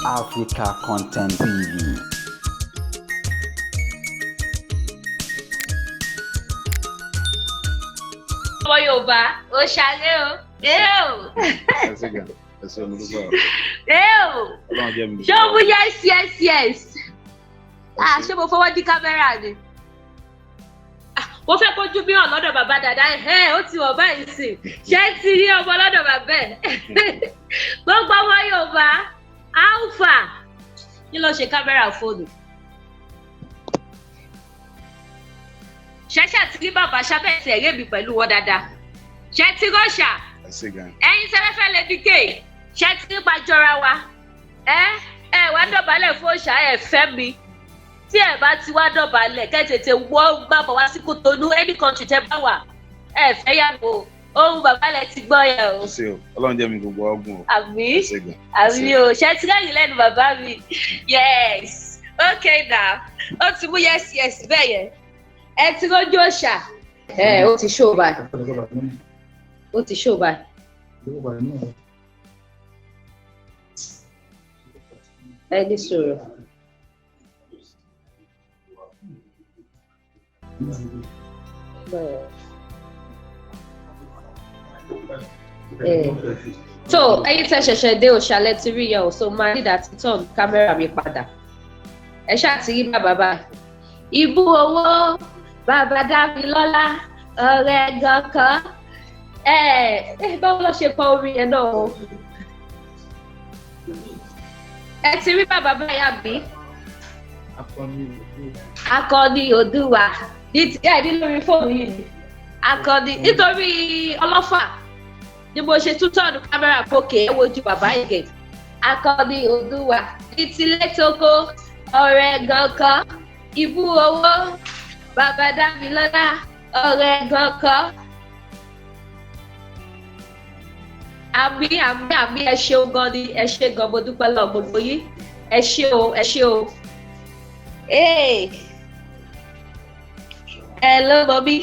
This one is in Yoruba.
Africa Content TV. Ọmọ Yorùbá ó ṣàlẹ́ o. Ẹ o. Ẹ ṣé gan, ẹ ṣé, mo dúpẹ́ o. Ẹ o. Ọlọ́run jẹ́ mi. Ṣé o mú? Yes. Ah, ṣé mo fọwọ́ dí kámẹ́rà ni? Ah, mo fẹ́ kójú bí hàn lọ́dọ̀ bàbá dàda ẹ̀, ó ti wọ̀ báyìí sí. Ṣé ti rí ọmọ lọ́dọ̀ bàbá ẹ̀? Gbogbo ọmọ Yorùbá, alpha, kí ló ṣe kámẹ́rà fóònù? Ṣẹ̀ṣẹ̀ ti rí bàbá ṣábẹ̀sì ẹ̀rẹ́ mi pẹ̀lú wọn dáadáa. Ṣé ti rọ́ṣà? Ẹ ṣé gan. Ẹ̀yin sẹ́fẹ́fẹ́ lè ní kéè, ṣé ti nípa jọra wa? Ẹ ẹ wá dọ̀bálẹ̀ fún òòṣà, ẹ fẹ́ mi. Tí ẹ bá ti wá dọ̀bálẹ̀, kẹ́ tètè wọ́ bàbá wá sí Kòtónú, any country tẹ́ bá wà, ẹ fẹ́ yàgò ohun bàbá lẹ ti gbọ́ yẹn o. Ẹ ṣé o, Ọlọ́run jẹ́ mi gbogbo ọgbọ̀n o. Àmì. Ẹ ṣé gan. Àmì o. Ṣé ti rẹ́yìn lẹ́nu bàbá mi? Yes, okay now, ó ti mú. Yes, bẹ́ẹ̀ yẹn, ẹ ti rójú òòṣà. Ẹ ó ti ṣó báyìí, ó ti ṣó báyìí. Ẹ ní sọ̀rọ̀. So ẹ̀yin tẹ́ ṣẹ̀ṣẹ̀ dé, òṣàlẹ̀ ti rí yẹn o. So máa nídàá ti turn kámẹ́rà mi padà. Ẹ ṣáà ti rí bàbá báyìí. Ibú owó bàbá Dámilọ́lá, ọ̀rẹ́ gankan. Ẹ ẹ báwo ló ṣe kọ orin yẹn náà o? Ẹ ti rí bàbá báyìí àbí? Akọni Oòduà ní ti ẹ ní lórí fóònù yìí ni akọni, nítorí ọlọ́fà ni mo ṣe tún turn kámẹ́rà pókè. Ẹ wojú bàbá yìí. Akọni Oòduà ní tilé tókó, ọ̀rẹ́ gankan, ibú owó bàbá Dámilọ́lá, ọ̀rẹ́ gankan. Àmì, àmì, àmì. Ẹ ṣeun gan ni, ẹ ṣe gan, mo dúpẹ́ lọ gbogbo yín. Ẹ ṣé o, ẹ ṣé o. Hey. Hello, mommy.